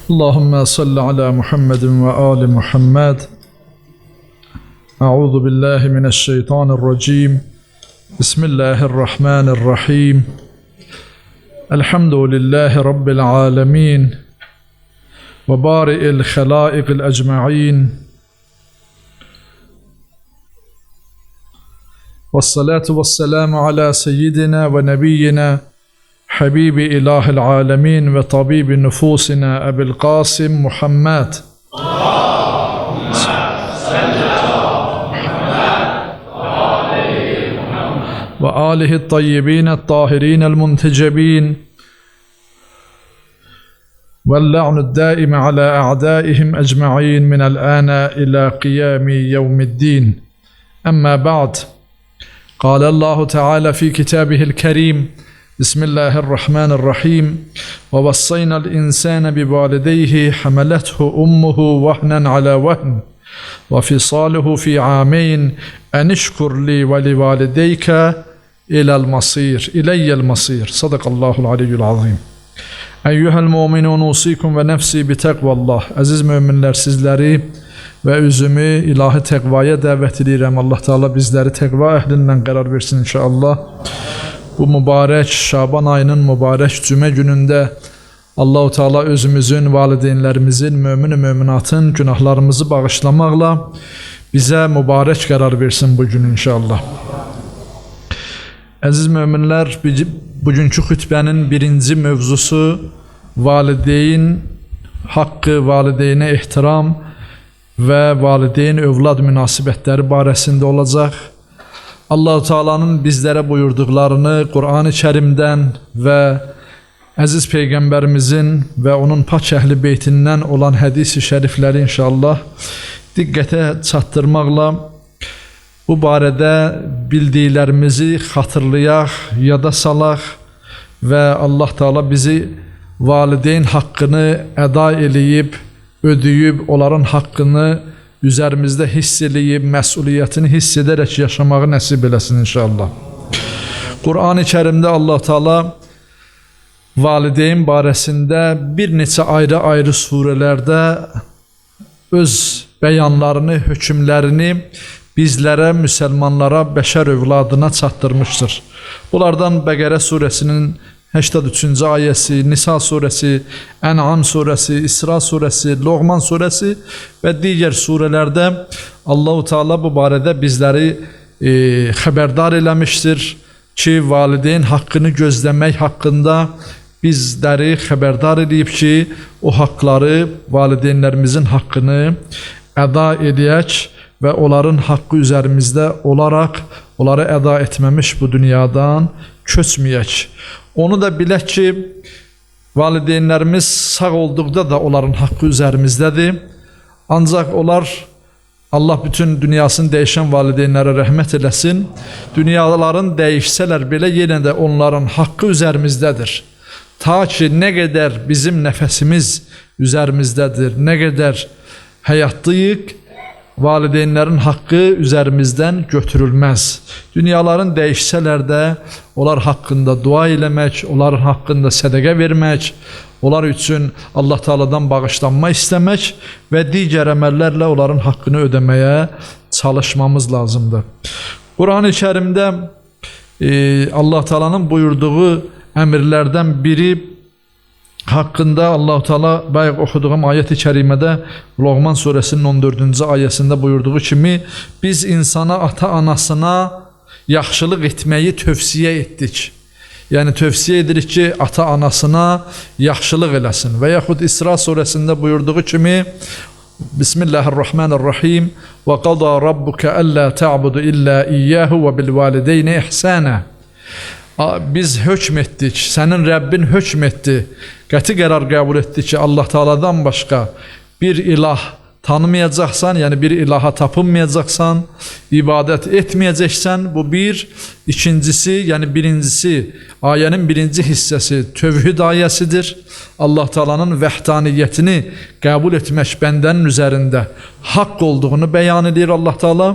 Allahümme salli ala Muhammedin ve ali Muhammed. Euzu billahi mineşşeytanirracim. Bismillahirrahmanirrahim. Elhamdülillahi Rabbil alemin. Ve bari'il halaiqil ecma'in. Vessalatu vesselamu ala seyyidina ve nebiyyina Habibi ilahil alemin ve tabibi nüfusina Ebil Kasım Muhammed. Allahümme salli ala Muhammed ve alihi Muhammed. Ve alihi tayyibin tahirin el muntecebin. Vel la'nud daime ala a'daihim ecma'in minel ana ila qiyami yevmiddin. Amma ba'd. Kâle Allahu Teala fi kitabihil kerim. Bismillahirrahmanirrahim. Ve vassayna'l insane bivalideyhi hamalethu ummuhu vahnen ala vahn ve fisaluhu fi ameyn en işkur li ve livalideyke ilel masir, ileyyel masir. Sadakallahul aliyyul azim. Eyyuhel mu'minun usikum ve nefsi bi tekvallah. Əziz möminlər, sizləri və üzümü ilahi təqvaya dəvət edirəm. Allah Teala bizləri təqva əhlindən qərar versin inşallah. Bu mübarək Şaban ayının mübarək cümə günündə Allahu Teala özümüzün, valideynlərimizin, mömin-ü möminatın günahlarımızı bağışlamaqla bizə mübarək qərar versin bu gün inşallah. Əziz möminlər, bugünkü xütbənin birinci mövzusu valideyn haqqı, valideynə ehtiram və valideyn-övlad münasibətləri barəsində olacaq. Allah-u Teala'nın bizlərə buyurduqlarını Qur'an-ı Kərimdən və əziz Peyğəmbərimizin və onun pak əhli beytindən olan hədis-i şərifləri inşallah diqqətə çatdırmaqla bu barədə bildiklərimizi xatırlayaq, yada salaq və Allah Teala bizi valideyn haqqını əda eləyib, ödəyib, onların haqqını üzərimizdə hiss eləyib, məsuliyyətini hiss edərək yaşamağı nəsib eləsin inşallah. Qur'an-ı Kərimdə Allah Teala valideyn barəsində bir neçə ayrı-ayrı surələrdə öz bəyanlarını, hökmlərini bizlərə, müsəlmanlara, bəşər övladına çatdırmışdır. Bunlardan Bəqərə surəsinin 83-cü ayəsi, Nisa surəsi, Ən'am surəsi, İsra surəsi, Loğman surəsi və digər surələrdə Allahu Teala bu barədə bizləri xəbərdar eləmişdir ki, valideyn haqqını gözləmək haqqında bizləri xəbərdar edib ki, o haqqları, valideynlərimizin haqqını əda edək və onların haqqı üzərimizdə olaraq onları əda etməmiş bu dünyadan köçməyək. Onu da bilək ki, valideynlərimiz sağ olduqda da onların haqqı üzərimizdədir. Ancaq onlar, Allah bütün dünyasını dəyişən valideynlərə rəhmət eləsin, dünyaların dəyişsələr belə yenə də onların haqqı üzərimizdədir. Ta ki, nə qədər bizim nəfəsimiz üzərimizdədir, nə qədər həyatlıyıq, valideynlərin haqqı üzərimizdən götürülməz. Dünyaların dəyişsələr də onlar haqqında dua eləmək, onların haqqında sədəqə vermək, onlar üçün Allah Teala'dan bağışlanma istəmək və digər əməllərlə onların haqqını ödəməyə çalışmamız lazımdır. Qur'an-ı Kərimdə Allah Teala'nın buyurduğu əmrlərdən biri haqqında Allah-u Teala bayaq oxuduğum ayət-i kərimədə Loğman surəsinin 14-cü ayəsində buyurduğu kimi biz insana, ata-anasına yaxşılıq etməyi tövsiyə etdik. Yəni tövsiyə edirik ki, ata-anasına yaxşılıq eləsin. Və yaxud İsra surəsində buyurduğu kimi Bismillahirrahmanirrahim və qada rabbuka əllə ta'budu illə iyyahu və bil valideyni ihsana. Biz hökm etdik, sənin Rəbbin hökm etdi, qəti qərar qəbul etdi ki, Allah Teala'dan başqa bir ilah tanımayacaqsan, yəni bir ilaha tapınmayacaqsan, ibadət etməyəcəksən, bu bir İkincisi, yəni birincisi, ayənin birinci hissəsi tövhid ayəsidir. Allah Taala'nın vəhdaniyyətini qəbul etmək bəndənin üzərində haqq olduğunu bəyan edir Allah Taala.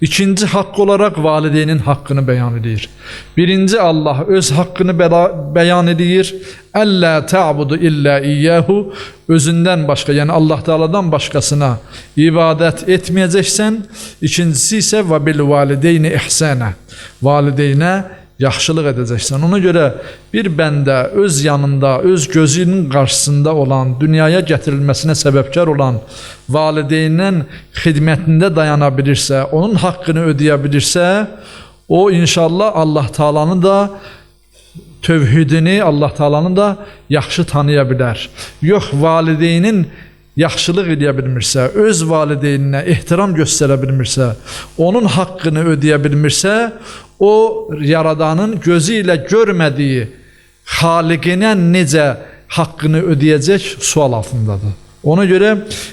İkinci haqq olaraq valideynin haqqını bəyan edir. Birinci Allah öz haqqını bəyan edir. Əllə ta'budu illə iyyahu, özündən başqa, yəni Allah Taala'dan başqasına ibadət etməyəcəksən. İkincisi isə və bil valideyni ihsana, valideynə yaxşılıq edəcəksən. Ona görə bir bəndə öz yanında, öz gözünün qarşısında olan, dünyaya gətirilməsinə səbəbkar olan valideynin xidmətində dayana bilirsə, onun haqqını ödəyə bilirsə, o inşallah Allah Taala'nı da tövhidini, Allah Taala'nı da yaxşı tanıya bilər. Yox, valideynin yaxşılıq eləyə bilmirsə, öz valideyninə ehtiram göstərə bilmirsə, onun haqqını ödəyə bilmirsə, o Yaradanın gözü ilə görmədiyi Xaliqinə necə haqqını ödəyəcək sual altındadır. Ona görə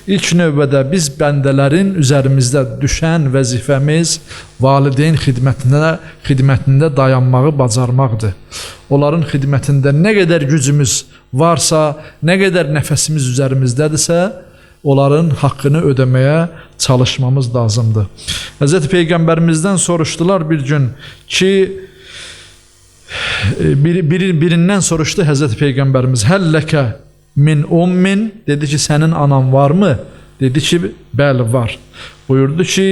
ilk növbədə biz bəndələrin üzərimizdə düşən vəzifəmiz valideyn xidmətində dayanmağı bacarmaqdır. Onların xidmətində nə qədər gücümüz varsa, nə qədər nəfəsimiz üzərimizdədirsə, onların haqqını ödəməyə çalışmamız lazımdır. Həzrəti Peyğəmbərimizdən soruşdular bir gün ki, birindən soruşdu Həzrəti Peyğəmbərimiz, Həlləkə min ummin, dedi ki, sənin anan varmı? Dedi ki, bəli var. Buyurdu ki,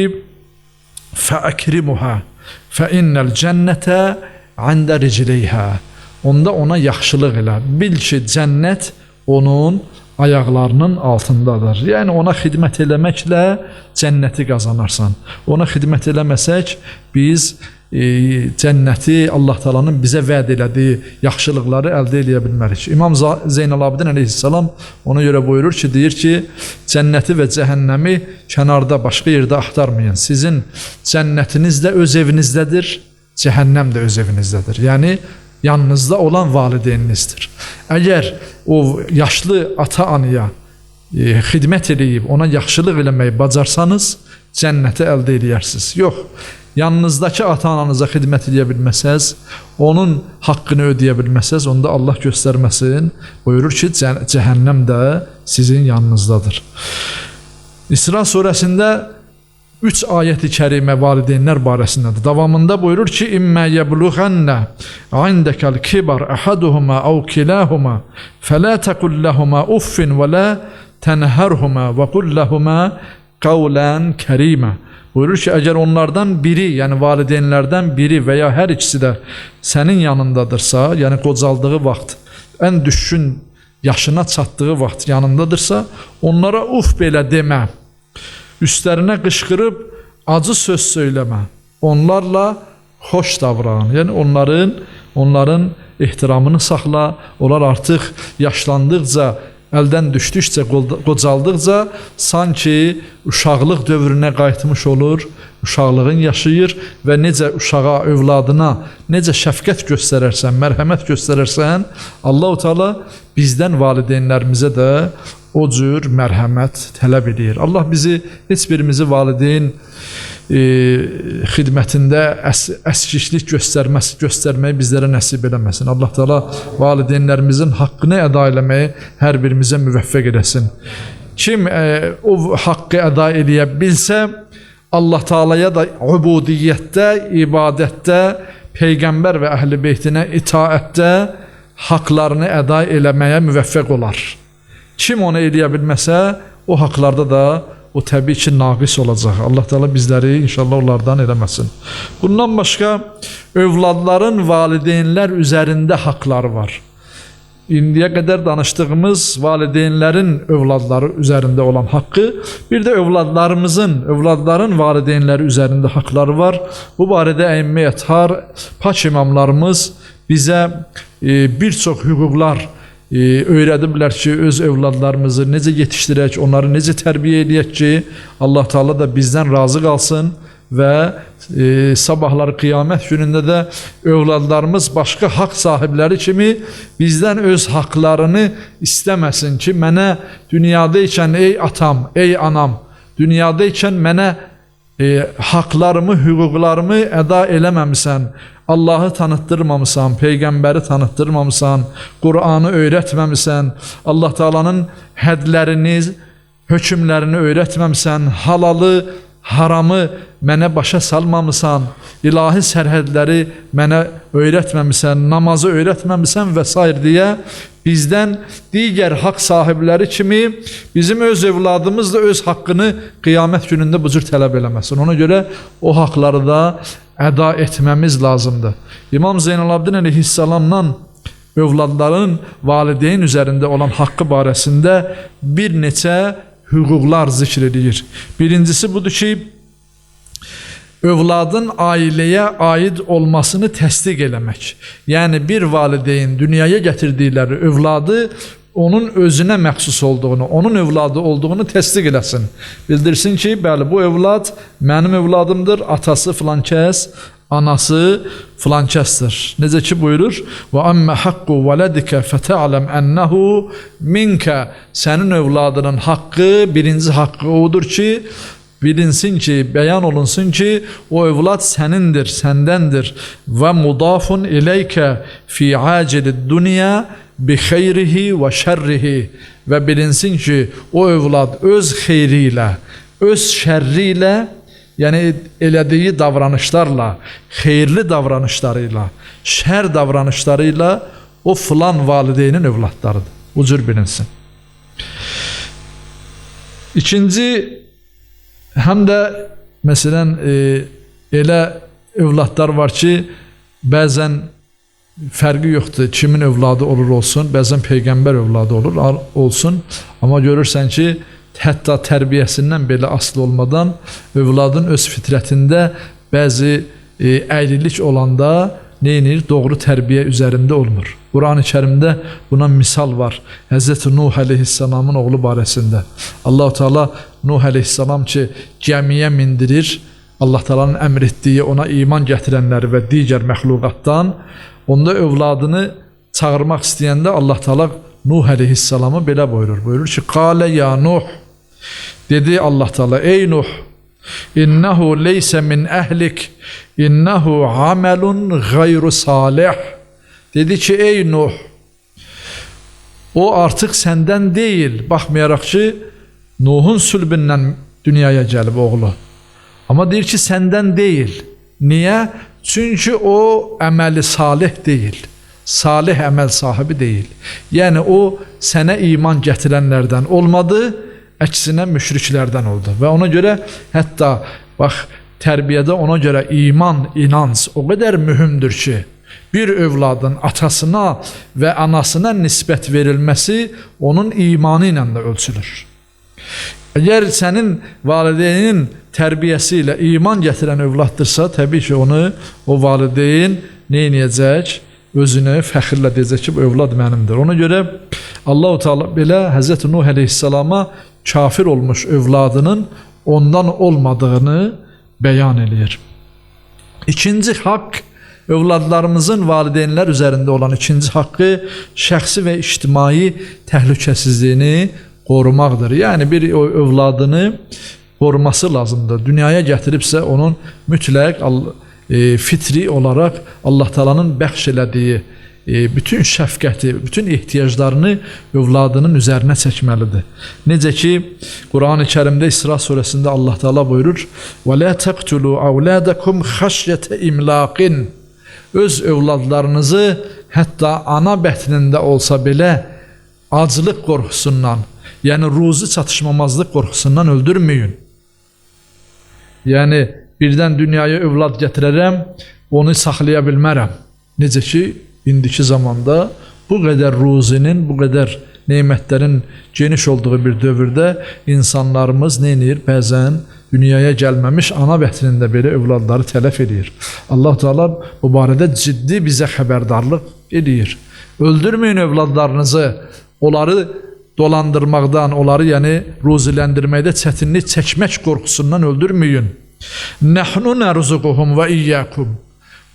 fəəkrimuhə fəinnəl cənnətə əndə ricleyhə. Onda ona yaxşılıq elə. Bil ki, cənnət onun ayaqlarının altındadır. Yəni ona xidmət eləməklə cənnəti qazanarsan. Ona xidmət eləməsək, biz cənnəti, Allah Taala'nın bizə vəd elədiyi yaxşılıqları əldə eləyə bilmərik. İmam Zeynəl Abidin əleyhissalam ona görə buyurur ki, deyir ki, cənnəti və cəhənnəmi kənarda, başqa yerdə axtarmayın. Sizin cənnətiniz də öz evinizdədir, cəhənnəm də öz evinizdədir. Yəni yanınızda olan valideyninizdir. Əgər o yaşlı ata-anaya xidmət eləyib, ona yaxşılıq eləməyi bacarsanız, cənnəti əldə eləyərsiniz. Yox, yanınızdakı ata-ananıza xidmət eləyə bilməsəz, onun haqqını ödəyə bilməsəz, onda Allah göstərməsin, buyurur ki, cəhənnəm də sizin yanınızdadır. İsra surəsində 3 ayət-i kərimə valideynlər barəsindədir. Davamında buyurur ki, İmmə yəbluğənnə indəkəl kibar əhaduhuma əv kiləhuma fələ təqul ləhuma uffin və lə tənhərhuma və qul ləhuma qavlən kərimə. Buyurur ki, əgər onlardan biri, yəni valideynlərdən biri və ya hər ikisi də sənin yanındadırsa, yəni qocaldığı vaxt, ən düşkün yaşına çatdığı vaxt yanındadırsa, onlara uf belə demə. Üstlərinə qışqırıb acı söz söyləmə. Onlarla xoş davran. Yəni onların ehtiramını saxla. Onlar artıq yaşlandıqca, əldən düşdükcə, qocaldıqca sanki uşaqlıq dövrünə qayıtmış olur, uşaqlığın yaşayır və necə uşağa, övladına necə şəfqət göstərərsən, mərhəmət göstərərsən, Allahu Teala bizdən valideynlərimizə də o cür mərhəmət tələb edir. Allah bizi, heç birimizi valideyn xidmətində əskiklik göstərməyi bizlərə nəsib eləməsin. Allah Teala valideynlərimizin haqqını əda eləməyi hər birimizə müvəffəq eləsin. Kim o haqqı əda eləyə bilsə, Allah Teala'ya da ubudiyyətdə, ibadətdə, Peyğəmbər və əhl-i beytinə itaətdə haqlarını əda eləməyə müvəffəq olar. Kim onu eləyə bilməsə, o haqlarda da o təbii ki, naqis olacaq. Allah Teala bizləri inşallah onlardan eləməsin. Bundan başqa övladların valideynlər üzərində haqları var. İndiyə qədər danışdığımız valideynlərin övladları üzərində olan haqqı, bir də övladların valideynləri üzərində haqları var. Bu barədə əimmə əthar, pak imamlarımız bizə bir çox hüquqlar öyrədiblər ki, öz övladlarımızı necə yetişdirək, onları necə tərbiyə eləyək ki, Allah Teala da bizdən razı qalsın və sabahlar qiyamət günündə də övladlarımız başqa haqq sahibləri kimi bizdən öz haqlarını istəməsin ki, mənə dünyada ikən ey atam, ey anam, dünyada ikən mənə haqlarımı, hüquqlarımı əda eləməmisən, Allahı tanıtdırmamısan, Peyğəmbəri tanıtdırmamısan, Qur'anı öyrətməmisən, Allah Taala'nın hədlərini, hökmlərini öyrətməmisən, halalı, haramı mənə başa salmamısan, ilahi sərhədləri mənə öyrətməmisən, namazı öyrətməmisən və s. deyə bizdən digər haqq sahibləri kimi bizim öz övladımız da öz haqqını qiyamət günündə bu cür tələb eləməsin. Ona görə o haqları da əda etməmiz lazımdır. İmam Zeynalabdin əleyhissalamdan övladların valideyn üzərində olan haqqı barəsində bir neçə hüquqlar zikr edir. Birincisi budur ki, övladın ailəyə aid olmasını təsdiq eləmək. Yəni bir valideyn dünyaya gətirdikləri övladı onun özünə məxsus olduğunu, onun övladı olduğunu təsdiq eləsin. Bildirsin ki, bəli, bu övlad mənim övladımdır, atası filan kəs, anası filan kəsdir. Necə ki buyurur, və əmmə haqqu vələdikə fətə'ləm ənəhu minkə. Sənin övladının haqqı, birinci haqqı odur ki, bilinsin ki, bəyan olunsun ki, o övlad sənindir, səndəndir. Və mudafun iləykə fi acilid dünya bi xeyrihi və şərrihi. Və bilinsin ki, o övlad öz xeyri ilə, öz şərri ilə, yəni elədiyi davranışlarla, xeyirli davranışlarıyla, şər davranışlarıyla o filan valideynin övladlarıdır. Bu cür bilinsin. İkinci, həm də məsələn elə övladlar var ki, bəzən fərqi yoxdur, kimin övladı olur olsun, bəzən peyğəmbər övladı olur olsun, amma görürsən ki, hətta tərbiyəsindən belə asılı olmadan övladın öz fitrətində bəzi əyrilik olanda nə edir? Doğru tərbiyə üzərində olmur. Quran-ı Kərimdə buna misal var. Həzrəti Nuh əleyhissalamın oğlu barəsində. Allah-u Teala Nuh əleyhissalam ki, gəmiyə mindirir, Allah Teala'nın əmr etdiyi ona iman gətirənləri və digər məxluqatdan, onda övladını çağırmaq istəyəndə Allah Teala Nuh əleyhissalamı belə buyurur. Buyurur ki, Qalə ya Nuh, dedi Allah Teala, ey Nuh, innehu leysə min əhlik, innehu amelun gayru salih. Dedi ki, ey Nuh, o artıq səndən deyil, baxmayaraq ki, Nuhun sülbündən dünyaya gəlib oğlu. Amma deyir ki, səndən deyil. Niyə? Çünki o əməli salih deyil. Salih əməl sahibi deyil. Yəni o sənə iman gətirənlərdən olmadı, əksinə müşriklərdən oldu. Və ona görə hətta bax tərbiyədə ona görə iman, inanc o qədər mühümdür ki, bir övladın atasına və anasına nisbət verilməsi onun imanı ilə də ölçülür. Əgər sənin valideynin tərbiyəsi ilə iman gətirən övladdırsa, təbii ki, onu o valideyn nə edəcək? Özünü fəxrlə deyəcək ki, bu övlad mənimdir. Ona görə Allahu Teala belə Həzrəti Nuh əleyhissalama kafir olmuş övladının ondan olmadığını bəyan eləyir. İkinci haqq, övladlarımızın valideynlər üzərində olan ikinci haqqı şəxsi və ictimai təhlükəsizliyini qorumaqdır. Yəni bir övladını qoruması lazımdır. Dünyaya gətiribsə onun mütləq fitri olaraq Allah Taala'nın bəxş elədiyi bütün şəfqəti, bütün ehtiyaclarını övladının üzərinə çəkməlidir. Necə ki, Quran-ı Kərimdə İsra surəsində Allah Taala buyurur: "Və la taqtulu awladakum xəşyətə imlaqin." Öz övladlarınızı hətta ana bətnində olsa belə aclıq qorxusundan, yəni ruzi çatışmamazlıq qorxusundan öldürməyin. Yəni birdən dünyaya övlad gətirərəm, onu saxlaya bilmərəm. Necə ki, indiki zamanda bu qədər ruzinin, bu qədər nemətlərin geniş olduğu bir dövrdə insanlarımız nə edir? Bəzən dünyaya gəlməmiş ana bətnində belə övladları tələf edir. Allah Teala bu barədə ciddi bizə xəbərdarlıq edir. Öldürməyin övladlarınızı, onları dolandırmaqdan, onları yəni ruziləndirməkdə çətinlik çəkmək qorxusundan öldürməyin. Nəhnu nərzuquhum və iyyakum.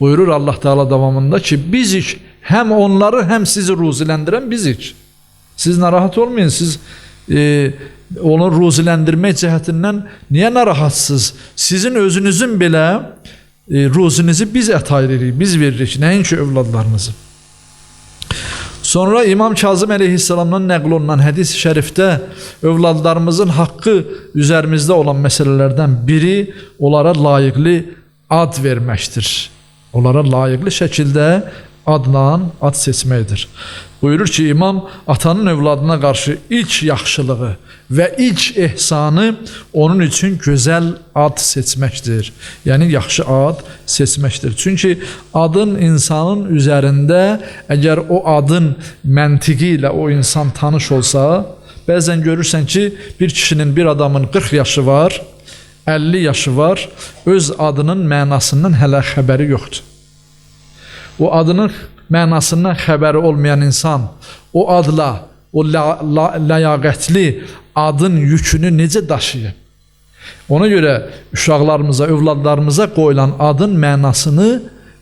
Buyurur Allah Teala davamında ki, bizik, həm onları, həm sizi ruziləndirən bizik. Siz narahat olmayın, siz onu ruziləndirmək cəhətindən niyə narahatsınız? Sizin özünüzün belə ruzinizi biz əta edirik, biz veririk, nəinki övladlarınızı. Sonra İmam Kazım əleyhissalamdan nəql olunan hədis-i şərifdə övladlarımızın haqqı üzərimizdə olan məsələlərdən biri onlara layiqli ad verməkdir. Onlara layiqli şəkildə adla ad seçməkdir. Buyurur ki, imam atanın övladına qarşı ilk yaxşılığı və ilk ehsanı onun üçün gözəl ad seçməkdir. Yəni, yaxşı ad seçməkdir. Çünki adın insanın üzərində, əgər o adın məntiqi ilə o insan tanış olsa, bəzən görürsən ki, bir kişinin, bir adamın 40 yaşı var, 50 yaşı var, öz adının mənasından hələ xəbəri yoxdur. O adının mənasından xəbəri olmayan insan o adla, o ləyaqətli adın yükünü necə daşıyır? Ona görə uşaqlarımıza, övladlarımıza qoyulan adın mənasını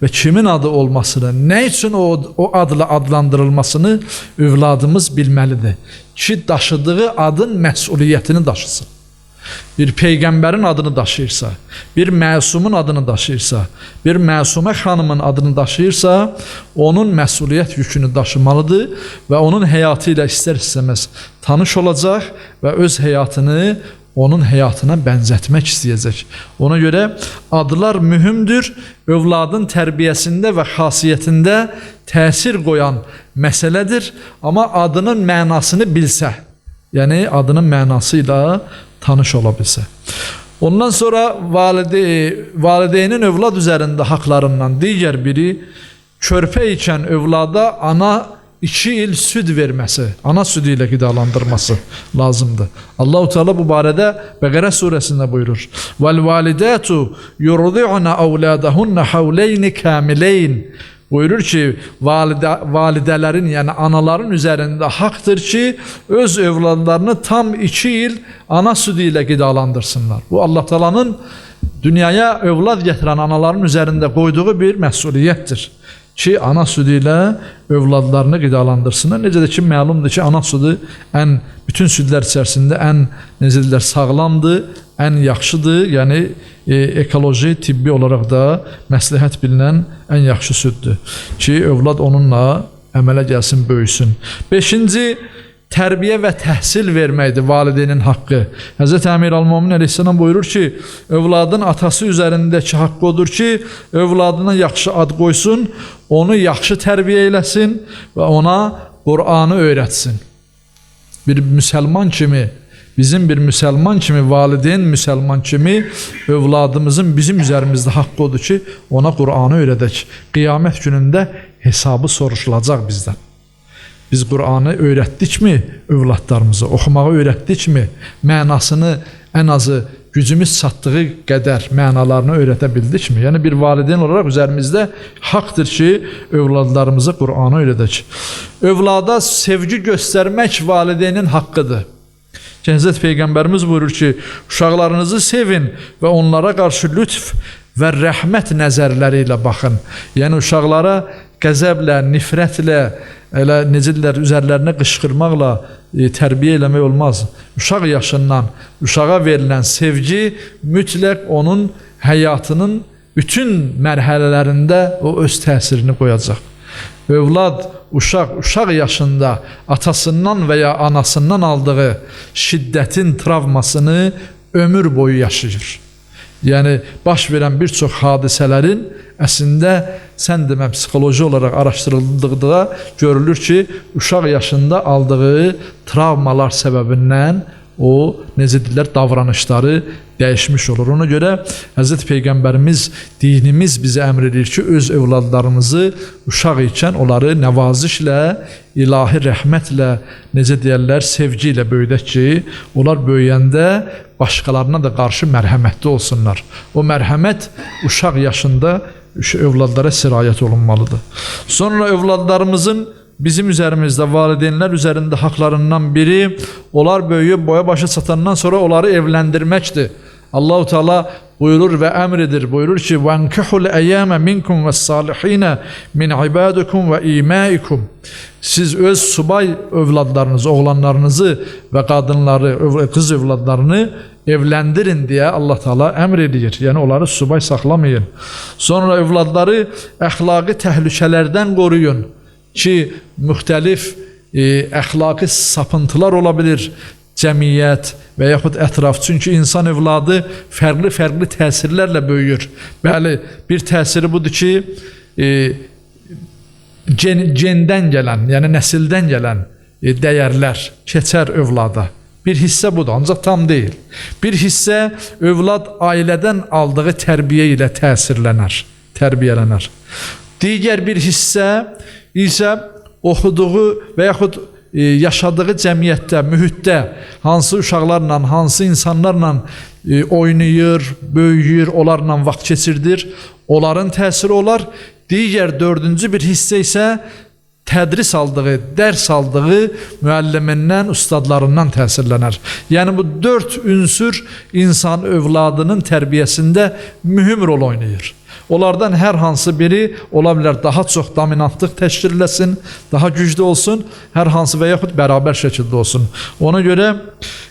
və kimin adı olmasını, nə üçün o adla adlandırılmasını övladımız bilməlidir ki, daşıdığı adın məsuliyyətini daşısın. Bir peyğəmbərin adını daşıyırsa, bir məsumun adını daşıyırsa, bir məsumə xanımın adını daşıyırsa, onun məsuliyyət yükünü daşımalıdır və onun həyatı ilə istər-istəməz tanış olacaq və öz həyatını onun həyatına bənzətmək istəyəcək. Ona görə adlar mühümdür, övladın tərbiyəsində və xasiyyətində təsir qoyan məsələdir, amma adının mənasını bilsə, yəni adının mənası ilə tanış ola bilsə. Ondan sonra valideynin övlad üzərində haqlarından digər biri körpə ikən övlada ana 2 il süd verməsi, ana südü ilə qidalandırması lazımdır. Allahu Teala bu barədə Bəqərə surəsində buyurur. Vel validatu yurdi'na avladahunna havleyn kamileyn. Buyurur ki, validələrin, yəni anaların üzərində haqdır ki, öz övladlarını tam 2 il ana südü ilə qidalandırsınlar. Bu, Allah Teala'nın dünyaya övlad gətirən anaların üzərində qoyduğu bir məsuliyyətdir ki, ana südü ilə övladlarını qidalandırsınlar. Necə də ki, məlumdur ki, ana südü ən, bütün südlər içərisində ən, necə deyirlər, sağlamdır, ən yaxşıdır, yəni ekoloji, tibbi olaraq da məsləhət bilinən ən yaxşı süddür ki, övlad onunla əmələ gəlsin, böyüsün. 5-ci, tərbiyə və təhsil verməkdir valideynin haqqı. Həzrət Əmir al-Mömin əleyhissalam buyurur ki, övladın atası üzərindəki haqqı odur ki, övladına yaxşı ad qoysun, onu yaxşı tərbiyə eləsin və ona Qur'anı öyrətsin. Bir müsəlman kimi, bizim bir müsəlman kimi, valideyn müsəlman kimi övladımızın bizim üzərimizdə haqqı odur ki, ona Qur'anı öyrədək. Qiyamət günündə hesabı soruşulacaq bizdən. Biz Qur'anı öyrətdikmi övladlarımıza, oxumağı öyrətdikmi, mənasını ən azı gücümüz çatdığı qədər mənalarını öyrətə bildikmi? Yəni bir valideyn olaraq üzərimizdə haqdır ki, övladlarımıza Qur'anı öyrədək. Övlada sevgi göstərmək valideynin haqqıdır. Həzrət Peyğəmbərimiz buyurur ki, uşaqlarınızı sevin və onlara qarşı lütf və rəhmət nəzərləri ilə baxın. Yəni uşaqlara qəzəblə, nifrətlə, elə necə deyirlər, üzərlərinə qışqırmaqla tərbiyə eləmək olmaz. Uşaq yaşından uşağa verilən sevgi mütləq onun həyatının bütün mərhələlərində o öz təsirini qoyacaq. Övlad, uşaq yaşında atasından və ya anasından aldığı şiddətin travmasını ömür boyu yaşayır. Yəni, baş verən bir çox hadisələrin əslində, sən demə, psixoloji olaraq araşdırıldıqda görülür ki, uşaq yaşında aldığı travmalar səbəbindən o, necə deyirlər, davranışları dəyişmiş olur. Ona görə Həzrət Peyğəmbərimiz, dinimiz bizə əmr edir ki, öz övladlarımızı uşaq ikən onları nəvazişlə, ilahi rəhmətlə, necə deyərlər, sevgi ilə böyüdək ki, onlar böyüyəndə başqalarına da qarşı mərhəmətli olsunlar. O mərhəmət uşaq yaşında övladlara sirayət olunmalıdır. Sonra övladlarımızın bizim üzərimizdə, valideynlər üzərində haqlarından biri, onlar böyüyüb boya başa çatandan sonra onları evləndirməkdir. Allahu Teala buyurur və əmr edir, buyurur ki: "Venkihul eyyame minkum ve's-salihine min ibadikum ve imaikum." Siz öz subay övladlarınızı, oğlanlarınızı və qadınları, qız övladlarını evləndirin deyə Allah Teala əmr edir. Yəni onları subay saxlamayın. Sonra övladları əxlaqi təhlükələrdən qoruyun ki, müxtəlif əxlaqi sapıntılar ola bilir cəmiyyət və yaxud ətraf. Çünki insan övladı fərqli-fərqli təsirlərlə böyüyür. Bəli, bir təsiri budur ki, gendən gələn, yəni nəsildən gələn dəyərlər keçər övlada. Bir hissə budur, ancaq tam deyil. Bir hissə övlad ailədən aldığı tərbiyə ilə təsirlənər, tərbiyələnər. Digər bir hissə isə oxuduğu və yaxud yaşadığı cəmiyyətdə, mühitdə hansı uşaqlarla, hansı insanlarla oynayır, böyüyür, onlarla vaxt keçirdir, onların təsiri olar. Digər dördüncü bir hissə isə tədris aldığı, dərs aldığı müəllimindən, ustadlarından təsirlənər. Yəni bu dörd ünsür insan övladının tərbiyəsində mühüm rol oynayır. Onlardan hər hansı biri ola bilər daha çox dominantlıq təşkil eləsin, daha güclü olsun, hər hansı və yaxud bərabər şəkildə olsun. Ona görə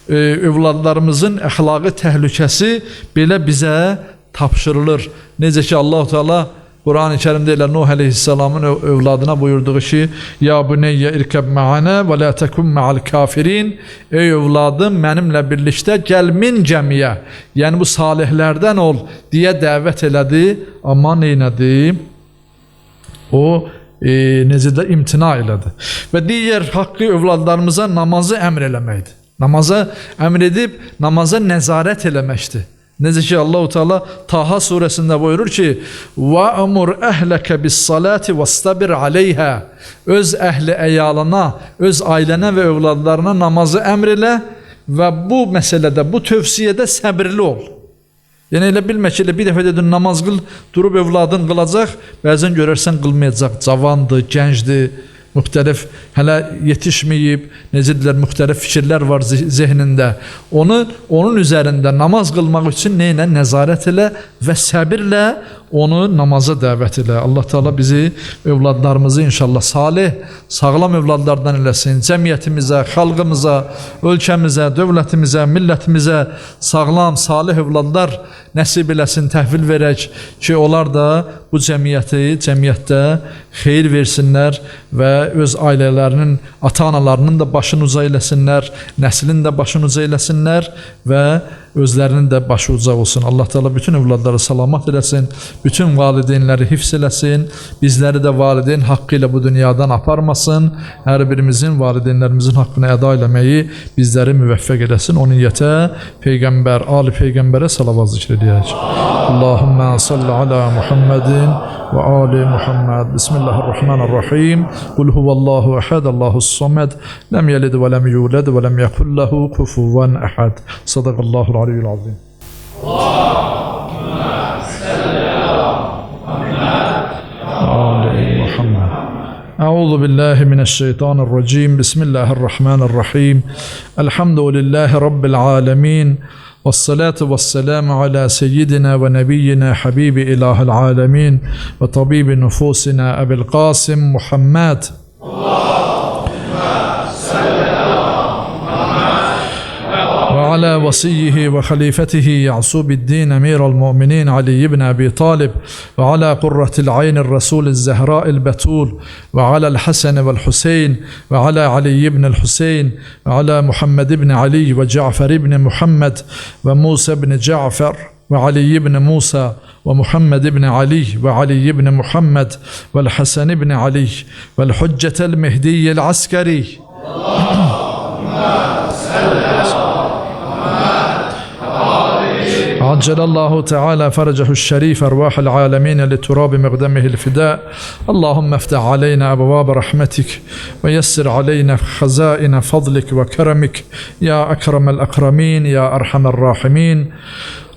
övladlarımızın əxlaqi təhlükəsi belə bizə tapşırılır. Necə ki Allah-u Teala Quran-ı Kərimdə elə Nuh əleyhissalamın övladına buyurduğu ki, ya buneyyə irkəb mə'anə və la təkun mə'al kafirin. Ey övladım, mənimlə birlikdə gəl min gəmiyə, yəni bu salihlərdən ol deyə dəvət elədi. Amma neynədi? O necə də imtina elədi. Və digər haqqı övladlarımıza namazı əmr eləməkdir. Namaza əmr edib namaza nəzarət eləməkdir. Necə ki Allahu Teala Taha surəsində buyurur ki: "Va'mur əhləkə bis-salati vastabir aleyha." Öz əhli əyalına, öz ailənə və övladlarına namazı əmr elə və bu məsələdə, bu tövsiyədə səbirli ol. Yəni elə bilmə ki, elə bir dəfə dedin namaz qıl, durub övladın qılacaq, bəzən görərsən qılmayacaq, cavandır, gəncdir, müxtəlif, hələ yetişməyib, necə deyirlər, müxtəlif fikirlər var zehnində. Onun üzərində namaz qılmaq üçün nə ilə? Nəzarət elə və səbirlə onu namaza dəvət elə. Allah Teala bizi, övladlarımızı inşallah salih, sağlam övladlardan eləsin. Cəmiyyətimizə, xalqımıza, ölkəmizə, dövlətimizə, millətimizə sağlam, salih övladlar nəsib eləsin, təhvil verək ki, onlar da bu cəmiyyətdə xeyir versinlər və öz ailələrinin, ata-analarının da başını uca eləsinlər, nəslin də başını uca eləsinlər və özlərinin də başı uca olsun. Allah Teala bütün övladları salamat eləsin, bütün valideynləri hifz eləsin, bizləri də valideyn haqqı ilə bu dünyadan aparmasın, hər birimizin valideynlərimizin haqqını əda eləməyi bizləri müvəffəq eləsin. O niyyətə Peyğəmbər, Ali Peyğəmbərə salavat zikr edəyək. Allahümmə salli ala Muhammedin və ali Muhammed. Bismillahirrahmanirrahim. Qul huvallahu əhəd, Allahus samed, ləm yelid və ləm yulad və ləm yekun lehu kufuven əhəd. Sadaqallahul aliyyul azim. Allahümmə salli ala Muhammed və ali Muhammed. Euzu billahi mineşşeytanirracim. Bismillahirrahmanirrahim. Elhamdülillahi rabbil alamin. والصلاة والسلام على سيدنا ونبينا حبيب إله العالمين وطبيب نفوسنا أبي القاسم محمد. اللهم صل على محمد وعلى وصيه وخليفته يعصوب الدين أمير المؤمنين علي بن أبي طالب وعلى قرة العين الرسول الزهراء البتول وعلى الحسن والحسين وعلى علي بن الحسين وعلى محمد بن علي وجعفر بن محمد وموسى بن جعفر وعلي بن موسى ومحمد بن علي وعلي بن محمد والحسن بن علي والحجة المهدي العسكري. عجل الله تعالى فرجه الشريف أرواح العالمين لتراب مقدمه الفداء. اللهم افتح علينا أبواب رحمتك ويسر علينا خزائن فضلك وكرمك يا أكرم الأكرمين يا أرحم الراحمين.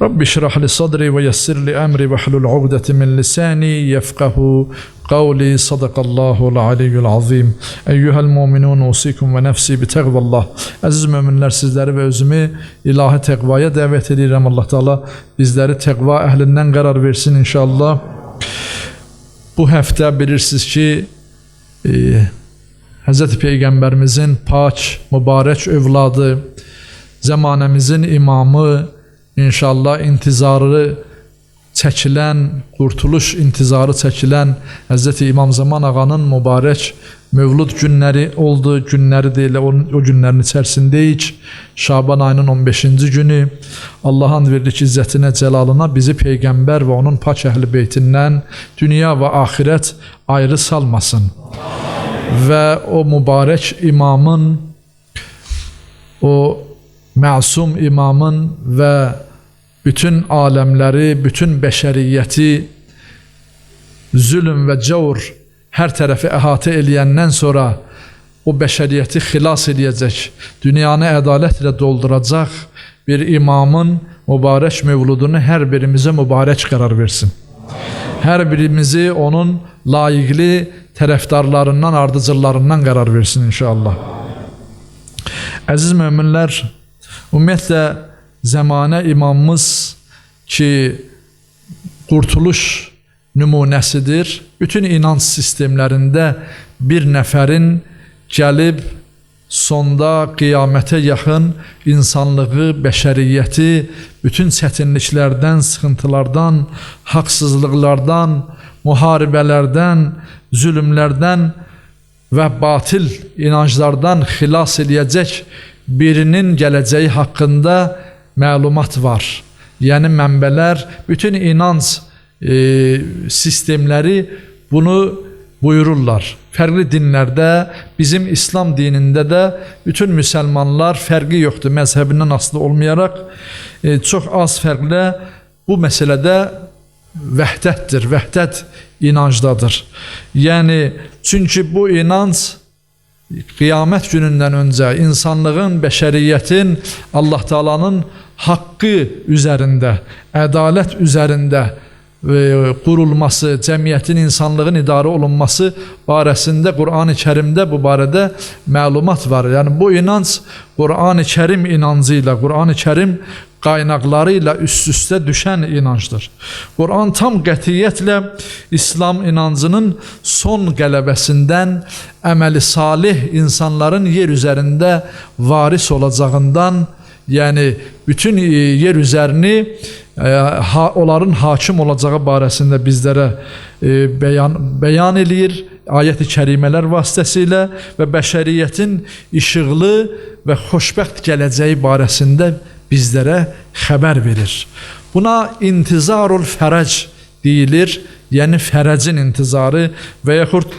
رب اشرح لي صدري ويسر لي أمري واحلل عقدة من لساني يفقه قولي. صدق الله العلي العظيم. Eyyuhel mu'minun, usikum ve nefsi bitəqvallah. Əziz möminlər, sizləri və özümü ilahi təqvaya dəvət edirəm. Allah Teala bizləri təqva əhlindən qərar versin inşallah. Bu həftə bilirsiniz ki, Həzrəti Peyğəmbərimizin pak, mübarək övladı, Zəmanəmizin imamı, inşallah intizarı çəkilən, qurtuluş intizarı çəkilən Həzrəti İmam Zaman Ağanın mübarək mövlud günləri oldu. Günləri deyil, o günlərin içərisindəyik. Şaban ayının 15-ci günü. Allahın verdik izzətinə, cəlalına bizi Peyğəmbər və onun pak əhl-i beytindən dünya və axirət ayrı salmasın. Və o mübarək imamın, o məsum imamın və bütün aləmləri, bütün bəşəriyyəti zülm və cavr hər tərəfi əhatə eləyəndən sonra o bəşəriyyəti xilas eləyəcək, dünyanı ədalətlə dolduracaq bir imamın mübarək mövludunu hər birimizə mübarək qərar versin. Hər birimizi onun layiqli tərəfdarlarından, ardıcıllarından qərar versin inşallah. Əziz möminlər, ümumiyyətlə zəmanə imamımız ki qurtuluş nümunəsidir. Bütün inanc sistemlərində bir nəfərin gəlib sonda qiyamətə yaxın insanlığı, bəşəriyyəti bütün çətinliklərdən, sıxıntılardan, haqsızlıqlardan, müharibələrdən, zülmlərdən və batil inanclardan xilas eləyəcək birinin gələcəyi haqqında məlumat var. Yəni mənbələr, bütün inanc sistemləri bunu buyururlar. Fərqli dinlərdə, bizim İslam dinində də bütün müsəlmanlar fərqi yoxdur, məzhəbindən asılı olmayaraq çox az fərqlə bu məsələdə vəhdətdir, vəhdət inancdadır. Yəni, çünki bu inanc qiyamət günündən öncə insanlığın, bəşəriyyətin, Allah Taala'nın haqqı üzərində, ədalət üzərində qurulması, cəmiyyətin, insanlığın idarə olunması barəsində Qur'an-ı Kərimdə bu barədə məlumat var. Yəni bu inanc Qur'an-ı Kərim inancı ilə, Qur'an-ı Kərim qaynaqları ilə üst-üstə düşən inancdır. Qur'an tam qətiyyətlə İslam inancının son qələbəsindən, əməli salih insanların yer üzərində varis olacağından, yəni bütün yer üzərini onların hakim olacağı barəsində bizlərə bəyan eləyir ayət-i kərimələr vasitəsilə və bəşəriyyətin işıqlı və xoşbəxt gələcəyi barəsində bizlərə xəbər verir. Buna intizarul fərəc deyilir, yəni fərəcin intizarı və yaxud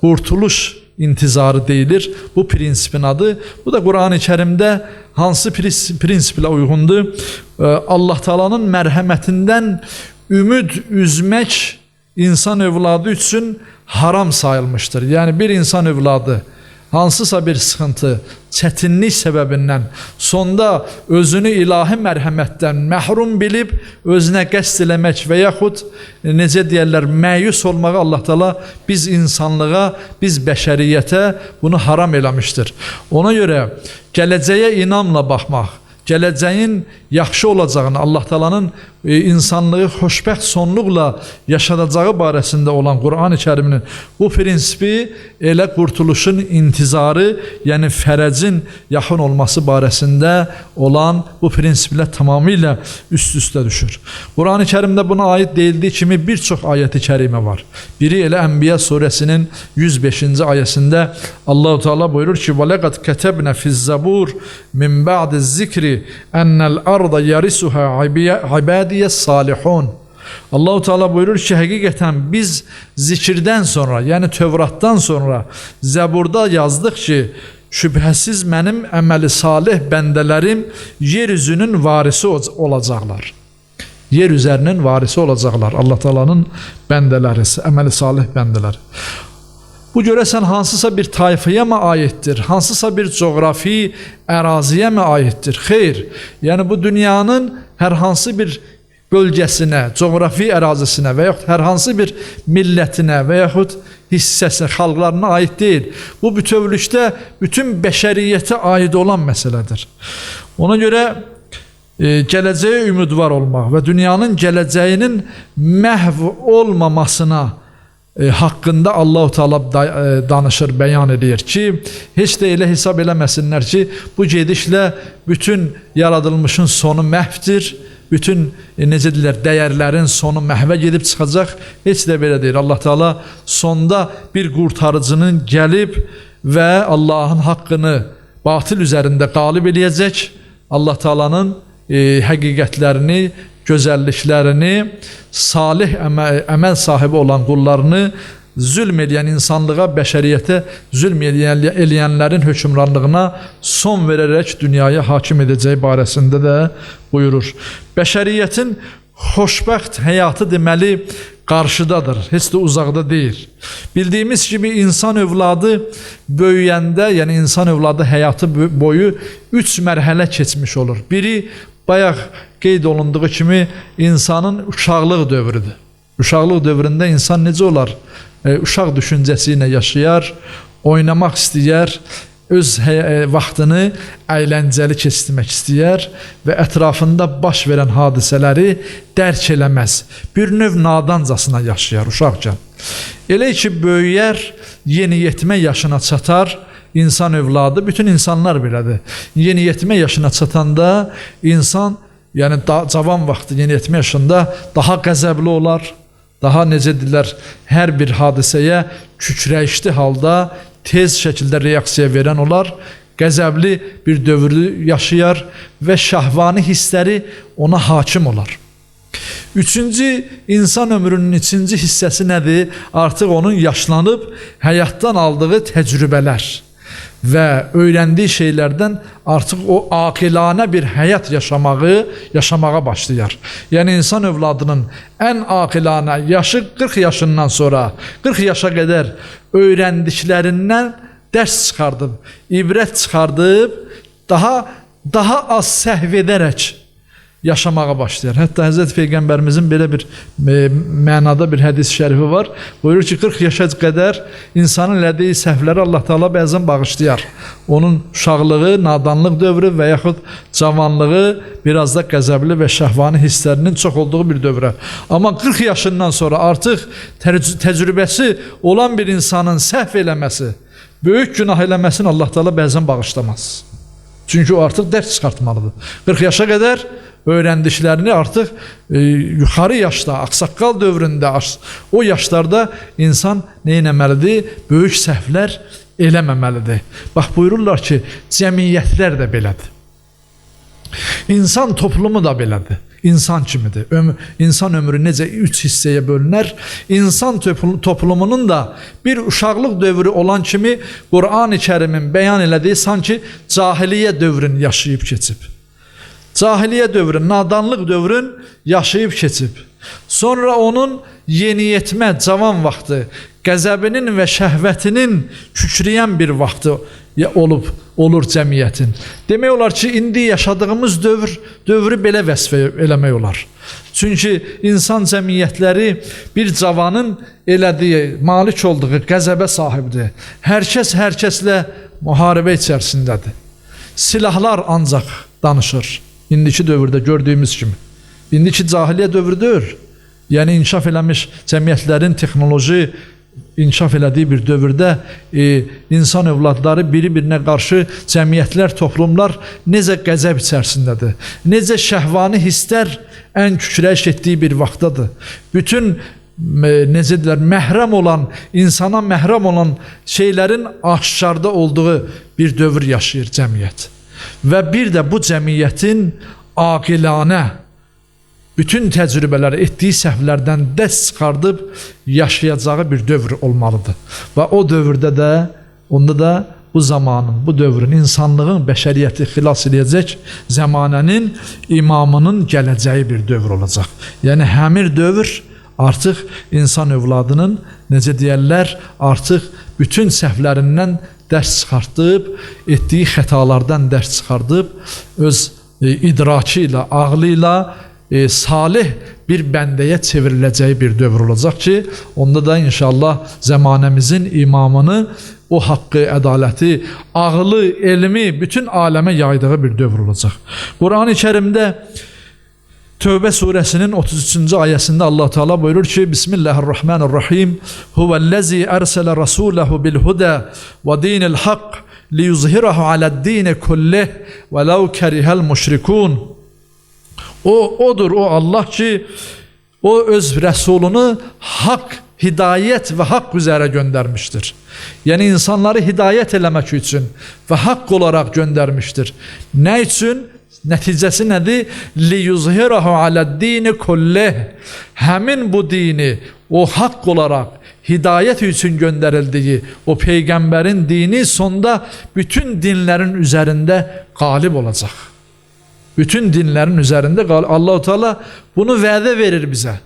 qurtuluş intizarı deyilir. Bu prinsipin adı. Bu da Qur'an-ı Kərimdə hansı prinsiplə uyğundur? Allah Taala'nın mərhəmətindən ümid üzmək insan övladı üçün haram sayılmışdır. Yəni bir insan övladı hansısa bir sıxıntı, çətinlik səbəbindən sonda özünü ilahi mərhəmətdən məhrum bilib özünə qəsd eləmək və yaxud necə deyərlər, məyus olmağı Allah Taala biz insanlığa, biz bəşəriyyətə bunu haram eləmişdir. Ona görə gələcəyə inamla baxmaq, gələcəyin yaxşı olacağını, Allah Taala'nın insanlığı xoşbəxt sonluqla yaşadacağı barəsində olan Qur'an-ı Kəriminin bu prinsipi elə qurtuluşun intizarı, yəni fərəcin yaxın olması barəsində olan bu prinsiplə tamamilə üst-üstə düşür. Qur'an-ı Kərimdə buna aid deyildiyi kimi bir çox ayət-i kərimə var. Biri elə Ənbiya surəsinin 105-ci ayəsində Allahu Teala buyurur ki: "Və leqad ketebne fiz-zabur min ba'diz-zikri ennel arda yarisuha ibadiye salihun." Allahu Teala buyurur ki, həqiqətən biz zikirdən sonra, yəni Tövratdan sonra Zəburda yazdıq ki, şübhəsiz mənim əməli salih bəndələrim yer üzünün varisi olacaqlar. Yer üzərinin varisi olacaqlar. Allah Taala'nın bəndələri, əməli salih bəndələri. Bu görəsən hansısa bir tayfaya mı aiddir? Hansısa bir coğrafi əraziyə mi aiddir? Xeyr. Yəni bu dünyanın hər hansı bir bölgəsinə, coğrafi ərazisinə və yaxud hər hansı bir millətinə və yaxud hissəsinə, xalqlarına aid deyil. Bu bütövlükdə bütün bəşəriyyətə aid olan məsələdir. Ona görə gələcəyə ümidvar olmaq və dünyanın gələcəyinin məhv olmamasına haqqında Allahu Teala danışır, bəyan edir ki, heç də elə hesab eləməsinlər ki, bu gedişlə bütün yaradılmışın sonu məhvdir, bütün necə deyirlər, dəyərlərin sonu məhvə gedib çıxacaq. Heç də belə deyil. Allah Teala sonda bir qurtarıcının gəlib və Allahın haqqını batil üzərində qalib eləyəcək. Allah Teala'nın həqiqətlərini, gözəlliklərini, salih əməl sahibi olan qullarını zülm eləyən insanlığa, bəşəriyyətə zülm eləyənlərin hökmranlığına son verərək dünyaya hakim edəcəyi barəsində də buyurur. Bəşəriyyətin xoşbəxt həyatı deməli qarşıdadır, heç də uzaqda deyil. Bildiyimiz kimi insan övladı böyüyəndə, yəni insan övladı həyatı boyu 3 mərhələ keçmiş olur. Biri, bayaq qeyd olunduğu kimi insanın uşaqlıq dövrüdür. Uşaqlıq dövründə insan necə olar? Uşaq düşüncəsi ilə yaşayar, oynamaq istəyər, öz vaxtını əyləncəli keçirmək istəyər və ətrafında baş verən hadisələri dərk eləməz. Bir növ nadancasına yaşayar uşaqcan. Elə ki, böyüyər, yeniyetmə yaşına çatar, insan övladı, bütün insanlar belədir. Yeniyetmə yaşına çatanda insan, yəni cavan vaxtı yeniyetmə yaşında daha qəzəbli olar, daha necə deyirlər, hər bir hadisəyə kükrəyişli halda tez şəkildə reaksiya verən olar, qəzəbli bir dövrü yaşayar və şahvani hissləri ona hakim olar. Üçüncü, insan ömrünün üçüncü hissəsi nədir? Artıq onun yaşlanıb həyatdan aldığı təcrübələr və öyrəndiyi şeylərdən artıq o aqilanə bir həyat yaşamağa başlayar. Yəni insan övladının ən aqilanə yaşı 40 yaşından sonra, 40 yaşa qədər öyrəndiklərindən dərs çıxardıb, ibrət çıxardıb, daha az səhv edərək yaşamağa başlayar. Hətta Həzrəti Peyğəmbərimizin belə bir mənada bir hədis-i şərifi var. Buyurur ki, 40 yaşa qədər insanın elədiyi səhvləri Allah Teala bəzən bağışlayar. Onun uşaqlığı, nadanlıq dövrü və yaxud cavanlığı biraz da qəzəbli və şəhvani hisslərinin çox olduğu bir dövrə. Amma 40 yaşından sonra artıq təcrübəsi olan bir insanın səhv eləməsi, böyük günah eləməsini Allah Teala bəzən bağışlamaz. Çünki o artıq dərs çıxartmalıdır. 40 yaşa qədər öyrəndiklərini artıq yuxarı yaşda, ağsaqqal dövründə, o yaşlarda insan nə etməlidir? Böyük səhvlər eləməməlidir. Bax, buyururlar ki, cəmiyyətlər də belədir. İnsan toplumu da belədir. İnsan kimidir. İnsan ömrü necə 3 hissəyə bölünər? İnsan toplumunun da bir uşaqlıq dövrü olan kimi Qur'an-ı Kərimin bəyan elədiyi sanki cahiliyyə dövrünü yaşayıb keçib. Cahiliyyə dövrün, nadanlıq dövrün yaşayıb keçib. Sonra onun yeniyetmə, cavan vaxtı, qəzəbinin və şəhvətinin kükrəyən bir vaxtı olur cəmiyyətin. Demək olar ki, indi yaşadığımız dövrü belə vəsf eləmək olar. Çünki insan cəmiyyətləri bir cavanın elədiyi, malik olduğu qəzəbə sahibdir. Hər kəs hər kəslə müharibə içərisindədir. Silahlar ancaq danışır. İndiki dövrdə gördüyümüz kimi. İndiki cahiliyyə dövrüdür. Yəni inkişaf eləmiş cəmiyyətlərin texnoloji inkişaf elədiyi bir dövrdə insan övladları biri-birinə qarşı cəmiyyətlər, toplumlar necə qəzəb içərisindədir, necə şəhvani hisslər ən kükrəyiş etdiyi bir vaxtdadır. Bütün necə deyirlər, məhrəm olan, insana məhrəm olan şeylərin aşkarda olduğu bir dövr yaşayır cəmiyyət. Və bir də bu cəmiyyətin aqilanə bütün təcrübələri etdiyi səhvlərdən dərs çıxardıb yaşayacağı bir dövr olmalıdır. Və o dövrdə də, onda da bu zamanın, bu dövrün, insanlığın, bəşəriyyəti xilas edəcək zəmanənin imamının gələcəyi bir dövr olacaq. Yəni həmin dövr artıq insan övladının, necə deyərlər, artıq bütün səhvlərindən dərs çıxartıb, etdiyi xətalardan dərs çıxardıb, öz idrakı ilə, ağlı ilə salih bir bəndəyə çevriləcəyi bir dövr olacaq ki, onda da inşallah zəmanəmizin imamını o haqqı, ədaləti, ağlı, elmi bütün aləmə yaydığı bir dövr olacaq. Qur'an-ı Kərimdə Tövbə surəsinin 33-cü ayəsində Allah Teala buyurur ki: Bismillahirrahmanirrahim. Huvellezî ersele rasûlehu bil huda ve dinil hak liyuzhirahu ala'd-dini kullih ve lev kerihel müşrikûn. O odur, o Allah ki o öz Resulunu hak, hidayet ve hak üzere göndermiştir. Yəni insanları hidayet eləmək üçün və haqq olaraq göndermiştir. Nə üçün? Nəticəsi nədir? Liyuzhirahu ala'd-dini kullih. Həmin bu dini o haqq olaraq hidayet üçün göndərildiyi o peyğəmbərin dini sonda bütün dinlərin üzərində qalib olacaq. Bütün dinlərin üzərində qalib. Allah-u Teala bunu vədə verir bizə.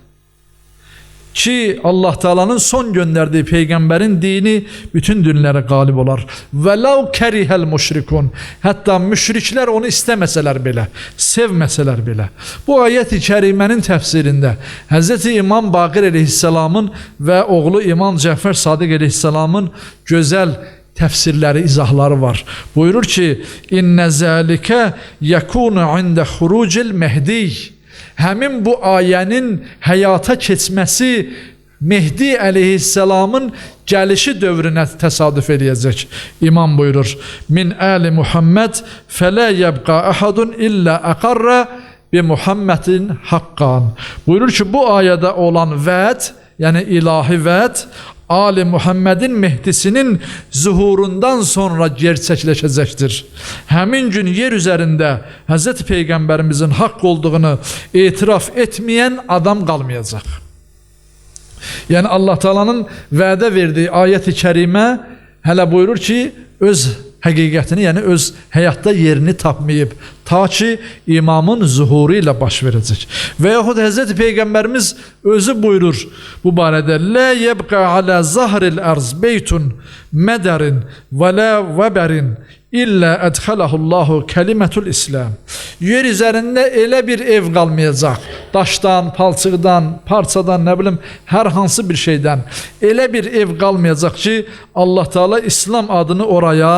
Ki Allah Teala'nın son gönderdiği peygamberin dini bütün dinlere qalib olar. Vələv kerihel müşrikun. Hətta müşriklər onu istəməsələr belə, sevməsələr belə. Bu ayət-i kərimənin təfsirində Hz. İmam Baqir əleyhissalamın və oğlu İmam Cəfər Sadiq əleyhissalamın gözəl təfsirləri, izahları var. Buyurur ki: İnnə zəlikə yekunu ində xurucil Mehdi. Həmin bu ayənin həyata keçməsi Mehdi əleyhissalamın gəlişi dövrünə təsadüf eləyəcək. İmam buyurur: Min əli Muhammed fələ yəbqa əhadun illə əqarrə bi Muhammedin haqqan. Buyurur ki, bu ayədə olan vəd, yəni ilahi vəd, Ali Muhammedin Mehdisinin zuhurundan sonra gerçəkləşəcəkdir. Həmin gün yer üzərində Hz. Peyğəmbərimizin haqq olduğunu etiraf etməyən adam qalmayacaq. Yəni Allah Teala'nın vədə verdiyi ayət-i kərimə hələ buyurur ki, öz həqiqətini, yəni öz həyatda yerini tapmayıb, ta ki imamın zuhuru ilə baş verəcək. Və yaxud Hz. Peyğəmbərimiz özü buyurur bu barədə: Lə yebqa alə zahril ərz beytun mədərin və lə vəbərin illə ədxələhullahu kəlimətul İslam. Yer üzərində elə bir ev qalmayacaq. Daşdan, palçıqdan, parçadan, nə bilim, hər hansı bir şeydən elə bir ev qalmayacaq ki, Allah Teala İslam adını oraya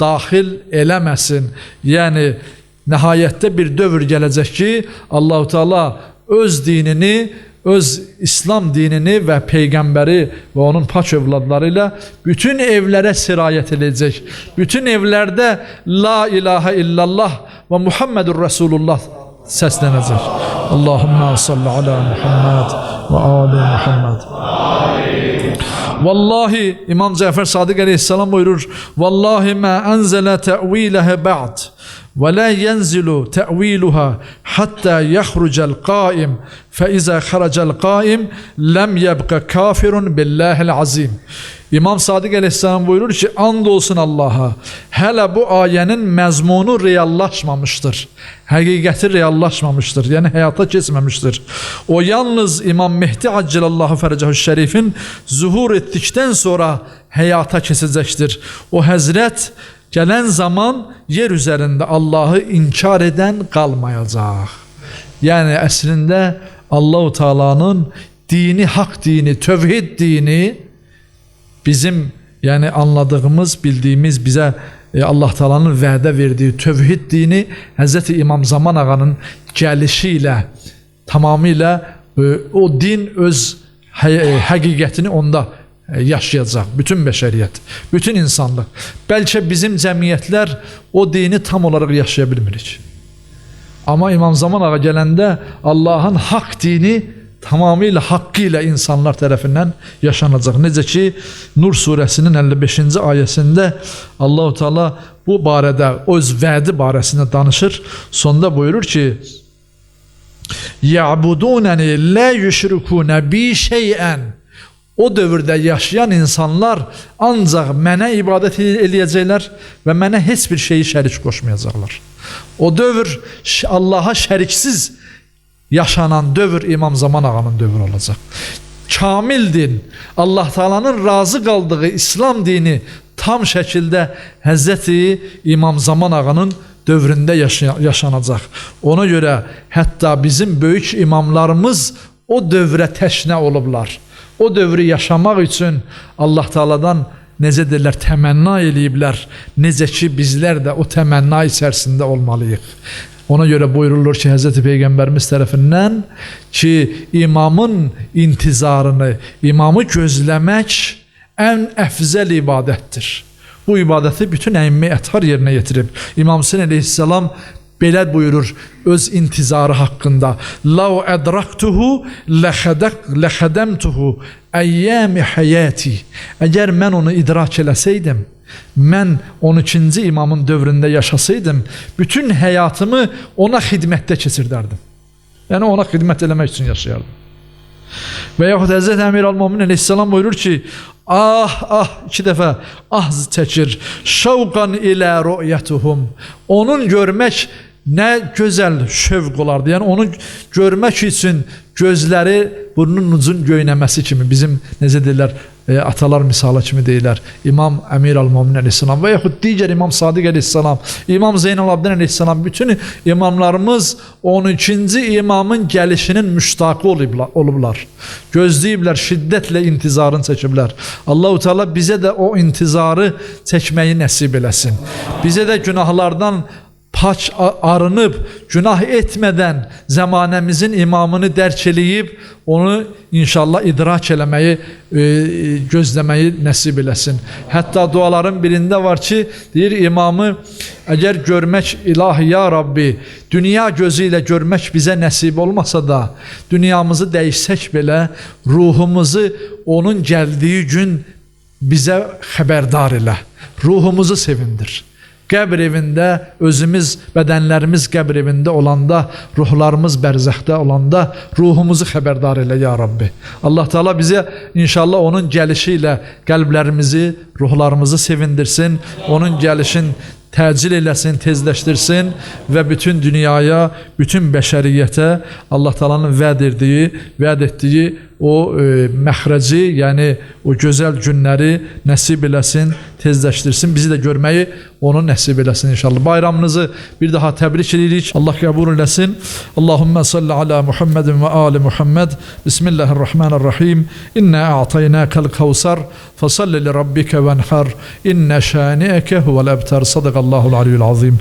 daxil eləməsin. Yəni nəhayətdə bir dövr gələcək ki, Allah-u Teala öz dinini, öz İslam dinini və peyğəmbəri və onun pak övladları ilə bütün evlərə sirayət edəcək. Bütün evlərdə La ilahe illallah və Muhammedur Resulullah səslənəcək. Allahümme salli ala Muhammed və ali Muhammed. Vallahi İmam Cəfər Sadiq əleyhissalam buyurur: Vallahi ma ənzələ təviləhə ba'd və la yənzilu təviluha hatta yaxrucəl qaim fə izə xaracəl qaim ləm yəbqə kafirun billahil azim. İmam Sadiq əleyhissalam buyurur ki, and olsun Allaha, hələ bu ayənin məzmunu reallaşmamışdır. Həqiqəti reallaşmamışdır, yəni həyata keçməmişdir. O yalnız İmam Mehdi Accilallahu Fərəcəhu Şərifin zuhur etdikdən sonra həyata keçəcəkdir. O həzrət gələn zaman yer üzərində Allahı inkar edən qalmayacaq. Yəni əslində Allahu Teala'nın dini, haqq dini, tövhid dini bizim, yəni anladığımız, bildiyimiz, bizə Allah Teala'nın vədə verdiyi tövhid dini Hz. İmam Zaman Ağanın gəlişi ilə tamamilə o din öz həqiqətini onda yaşayacaq. Bütün bəşəriyyət, bütün insanlıq. Bəlkə bizim cəmiyyətlər o dini tam olaraq yaşaya bilmirik. Amma İmam Zaman Ağa gələndə Allahın haqq dini tamamilə haqqı ilə insanlar tərəfindən yaşanacaq. Necə ki Nur surəsinin 55-ci ayəsində Allahu Teala bu barədə, öz vədi barəsində danışır. Sonda buyurur ki: Ya'budunəni la yüşrikune bi şey'ən. O dövrdə yaşayan insanlar ancaq mənə ibadət eləyəcəklər və mənə heç bir şeyi şərik qoşmayacaqlar. O dövr Allaha şəriksiz yaşanan dövr İmam Zaman Ağanın dövrü olacaq. Kamil din, Allah Teala'nın razı qaldığı İslam dini tam şəkildə Həzrəti İmam Zaman Ağanın dövründə yaşanacaq. Ona görə hətta bizim böyük imamlarımız o dövrə təşnə olublar. O dövrü yaşamaq üçün Allah Teala'dan necə deyirlər, təmənna eləyiblər, necə ki bizlər də o təmənna içərisində olmalıyıq. Ona görə buyurulur ki, Həzrəti Peyğəmbərimiz tərəfindən ki, imamın intizarını, imamı gözləmək ən əfzəl ibadətdir. Bu ibadəti bütün əimmə əthar yerinə yetirib. İmam Hüseyn əleyhissalam belə buyurur öz intizarı haqqında: "Lav ədraktuhu ləxədəmtuhu əyyəmi həyəti." Əgər mən onu idrak eləsəydim, mən 12-ci imamın dövründə yaşasaydım, bütün həyatımı ona xidmətdə keçirdərdim. Yəni ona xidmət eləmək üçün yaşayardım. Və yaxud Həzrət Əmir al-Möminin əleyhissalam buyurur ki, ah, ah, iki dəfə ah çəkir. Şavqan ilə rü'yətuhum. Onun görmək nə gözəl şövq olardı. Yəni onu görmək üçün gözləri burnunun ucun göynəməsi kimi bizim necə deyirlər, atalar misalı kimi deyirlər. İmam Əmir al-Möminin əleyhissalam və yaxud digər İmam Sadiq əleyhissalam, İmam Zeynəl Abidin əleyhissalam, bütün imamlarımız 12-ci imamın gəlişinin müştaqı olublar. Gözləyiblər, şiddətlə intizarını çəkiblər. Allahu Teala bizə də o intizarı çəkməyi nəsib eləsin. Bizə də günahlardan paç arınıb, günah etmədən zəmanəmizin imamını dərk eləyib, onu inşallah idrak eləməyi, gözləməyi nəsib eləsin. Hətta duaların birində var ki, deyir imamı əgər görmək ilahi ya Rabbi, dünya gözü ilə görmək bizə nəsib olmasa da, dünyamızı dəyişsək belə, ruhumuzu onun gəldiyi gün bizə xəbərdar elə, ruhumuzu sevindir. Qəbr evində özümüz, bədənlərimiz qəbr evində olanda, ruhlarımız bərzəxdə olanda ruhumuzu xəbərdar elə ya Rabbi. Allah Teala bizə inşallah onun gəlişi ilə qəlblərimizi, ruhlarımızı sevindirsin. Onun gəlişin təcil eləsin, tezləşdirsin və bütün dünyaya, bütün bəşəriyyətə Allah Taala'nın vəd etdiyi o məxrəci, yəni o gözəl günləri nəsib eləsin, tezləşdirsin. Bizi də görməyi onu nəsib eləsin inşallah. Bayramınızı bir daha təbrik edirik. Allah qəbul eləsin. Allahümme salli ala Muhammedin və ali Muhammed. Bismillahirrahmanirrahim. İnna a'taynakal kavsar. Fasalli li rabbike venhar. İnne şani'eke huvel ebter. Sadakallahul aliyyul azim.